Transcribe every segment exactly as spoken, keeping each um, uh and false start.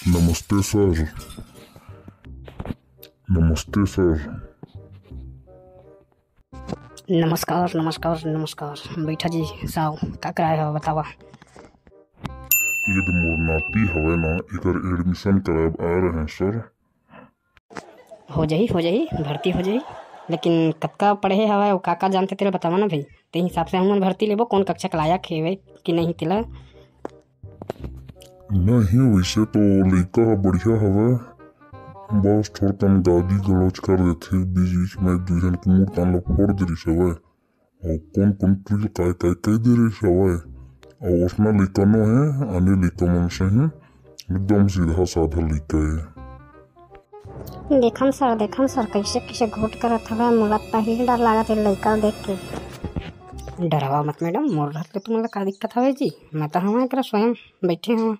नमस्ते सर। नमस्ते सर। नमस्कार, नमस्कार, नमस्कार। बैठा जी साहब, का कराए हव बतावा? ईद मोर नाती हवय ना, एकर एडमिशन कराए आए रहे सर। हो जाही, हो जाही, भर्ती हो जाही। लेकिन कतका पढ़े हवय अउ का का जानथे तेला बतावा ना भाई। ते हिसाब से हमन भर्ती लेबो, कौन कक्षा के लायक हेवय कि नहीं तेला। नहीं, वैसे तो लइका ह बढ़िया हवय, बस थोड़कन गाली गलौज कर देथे, बीच बीच में एक दू झन के मुड़ कान ल फोड़ दे रिस हवय, अउ कौन कौन टुरी ल काय काय कह दे रिस हवय। अउ ओसना लइका नो हे, आने लइका मन से ही एकदम सीधा साधा लइका हे। देखन सर, देखन सर, कैसे कैसे घोट करत हवय, मोला पहिली डर लागत हे लइका ल देख के। डरावा मत मैडम, मोर रहत ले तुमन ला का दिक्कत हवय जी, मैं तो हवं एकरा स्वयं बैठे हवं।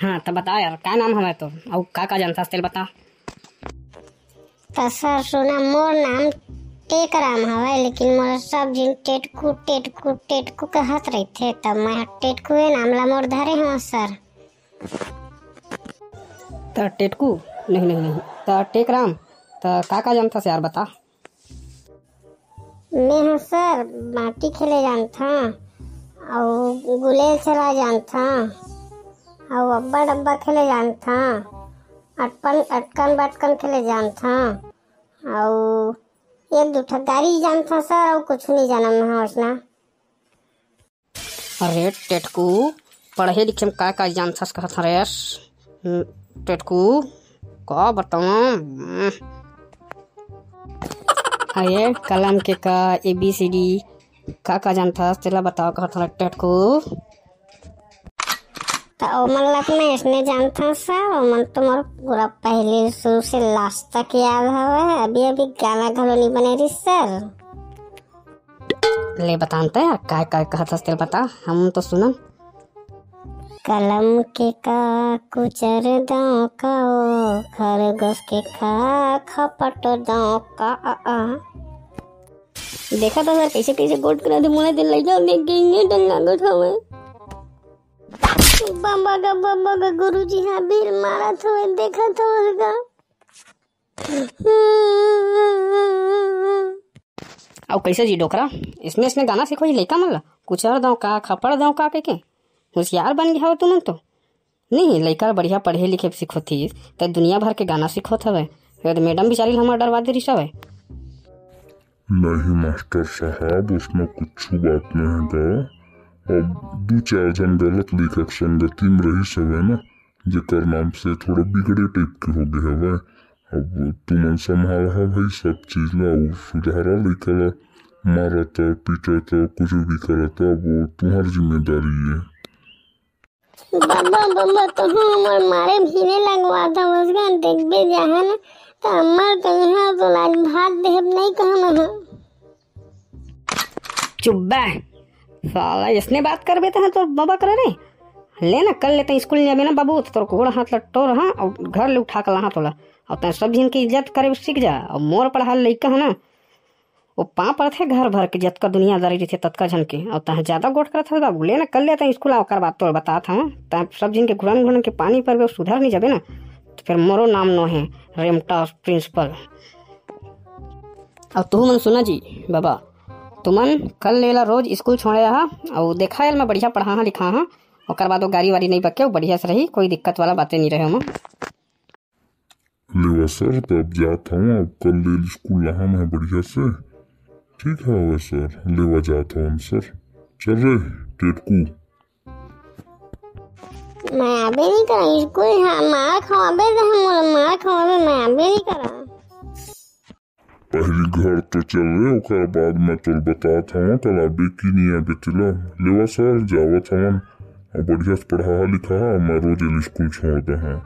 हाँ, त बता यार, का नाम हवय तोर? अउ का का जानथस तेल बता। त सर सुना, मोर नाम टेकराम हवय, लेकिन मोर सब झिन टेटकू, टेटकू, टेटकू कहत रहिथे, त मैं ह टेटकुए नाम ला मोर धरे हवं सर। त टेटकू, नहीं, नहीं, नहीं, त टेकराम, त का का जानथस यार बता। मैं ह सर बांटी खेले जानथंव, अउ गुलेल चला जानथंव, अउ अब्बा डब्बा खेले जानथंव, अटपन, अटकन बटकन खेले जानथंव, अउ एक दू ठा गारी जानथंव सर, अउ कुछु नहीं जानंव मैं ह ओसना। अरे टेटकू, पढ़े लिखे में का का जानथस कहत हस रे? हम्म, टेटकू, का बतावं? हम्म। अरे कलम के का, A B C D, का का जानथस तेला बताव कहत हस रे टेटकू। त ओमन ला तो मैं इसने जानथंव सर, ओमन तो मोर पूरा पहले शुरू से last तक याद हवय, अभी अभी गाना घलो नहीं बने रहिस सर। ले बतान त, काय काय कहत हस तेल बता, हम तो सुनन। कलम के का कुचर दंव का ओ, खरगोश के का खपट दंव का आ, आ। देखा तो सर, कैसे कैसे गोठ करा दे, मोला दे लइका देख के इहे डर लागत हवय। बाबा गा, बाबा गा, गुरुजी हा बिल मारत हवय, देखत हवय गा। अउ कैसे जी डोकरा, इसने इसने गाना सिखोही लइका मन ला? कुचर दंव का, खपड़ दंव का कहिके? होशियार बन गे हव तुमन तो। नहीं, लइका बढ़िया पढ़े लिखे सिखोथी, त दुनिया भर के गाना सिखोत हवय। फेर मैडम बिचारी ल हमर डरवा दे रिस हवय। नहीं मास्टर साहब, उसमें कुछ बात नहीं है गा। अब दू चार झन गलत लइका के संगति में रहिस हवय ना, जेकर नाम से थोड़ा बिगड़े type के हो गए हवय। अब तुमन संभालहा भाई सब चीज ला, अउ सुधारा लइका ला, मारत पीटत कुछ भी करत, अब वो तुम्हार जिम्मेदारी है। बाबा, बाबा, तहूँ हमर मारे भीरे लगवा दवस गा, देखबे जाहन, त अम्मा कहिहा तो आज भात देहब नहीं कहम ह। चुप बे साला, इसने बात करबे तहन तोर बाबा करे रे। ले ना, कल ले तैं स्कूल नहीं जाबे ना बाबू, तो तोर गोड़ हाथ ला टोर हाँ, अउ घर ले उठा के लाहा तोला। अउ तैं सब झिन के इज्जत करे सीख जा। अउ मोर पढ़ाल लइका है ना, वो पाँव पड़थे घर भर के, जतका दुनियादारी रहिथे ततका झन के। अउ तैं ज्यादा गोठ करत हस बाबू, ले ना, कल ले तैं स्कूल आ, ओकर बाद तोर बतात हवं। तैं सब झिन के घुड़न घुड़न के पानी परबे, अउ सुधर नहीं जाबे ना, तो फिर मोरो नाम नो है रेमटा प्रिंसिपल। अउ तुहू मन सुना जी बाबा, तुमन कल ले ला रोज स्कूल छोड़े रहा, अउ देखा एल मैं बढ़िया पढ़ाहा लिखाहा, ओकर बाद वो गारी वारी नहीं बके, वो बढ़िया से रही, कोई दिक्कत वाला बातें नहीं रहे ओमा। लेवा सर, त अब जात हवं, अब कल ले स्कूल लाहम है बढ़िया से। ठीक है, हवे सर, लेवा जात हवन सर। चल रे टेटकू। मैं आबे नहीं करा स्कूल, हाँ, मार खवाबे त हम मोला मार खवाबे, मैं आबे नहीं करा। पहली घर तो चल रे, ओकर बाद मैं तोल बतात हवं, कल आबे की नहीं आबे तेला। लेवा सर, जावत हवन, अउ बढ़िया से पढ़ाहा लिखाहा, मैं रोज एल स्कूल छोड़ दे हवं।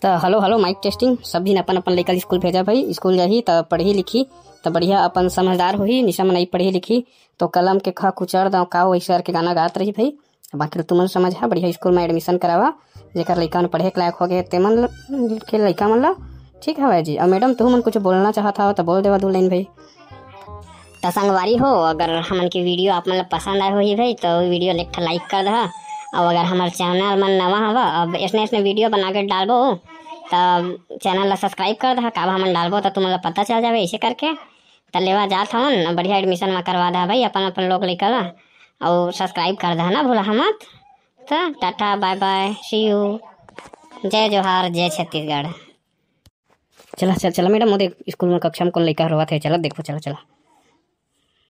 त हेलो, हेलो, mic testing, सब झिन अपन अपन लइका ल स्कूल भेजा भाई, स्कूल जाही त पढ़ी लिखी, त बढ़िया अपन समझदार होही, निशा मनई पढ़ी लिखी, तो कलम के खा कुचर दंव का, वही सर के गाना गात रही भाई। बाकी तुमन समझा, बढ़िया स्कूल में admission करावा, जेकर लइका मन पढ़े के लायक हो गए, ते मन ल-, के लइका मन ला। ठीक हवय जी। अउ मैडम, तुहू मन कुछ बोलना चाहत हव, त बोल देवा दू लाइन भाई। त संगवारी हो, अगर हमन के video आप मन ला पसंद आए होही भाई, तो video ल एक ठा like कर दहा। अउ अगर हमर चैनल मन नवा हवा, अब इसने इसने वीडियो बना के डालबो, तब चैनल ला सब्सक्राइब कर दहा, काबर हमन डालबो त तुमन ला पता चल जावे। ऐसे करके त लेवा जात हवन, बढ़िया एडमिशन में करवा दहा भाई अपन अपन लोग लइका ला, अउ सब्सक्राइब कर दहा ना भूला मत। त टाटा, बाय बाय, सी यू, जय जोहार, जय छत्तीसगढ़। चला चल चला मैडम, वो देख स्कूल में कक्षा में कौन लइका रोवत है, चला देखो, चला चला।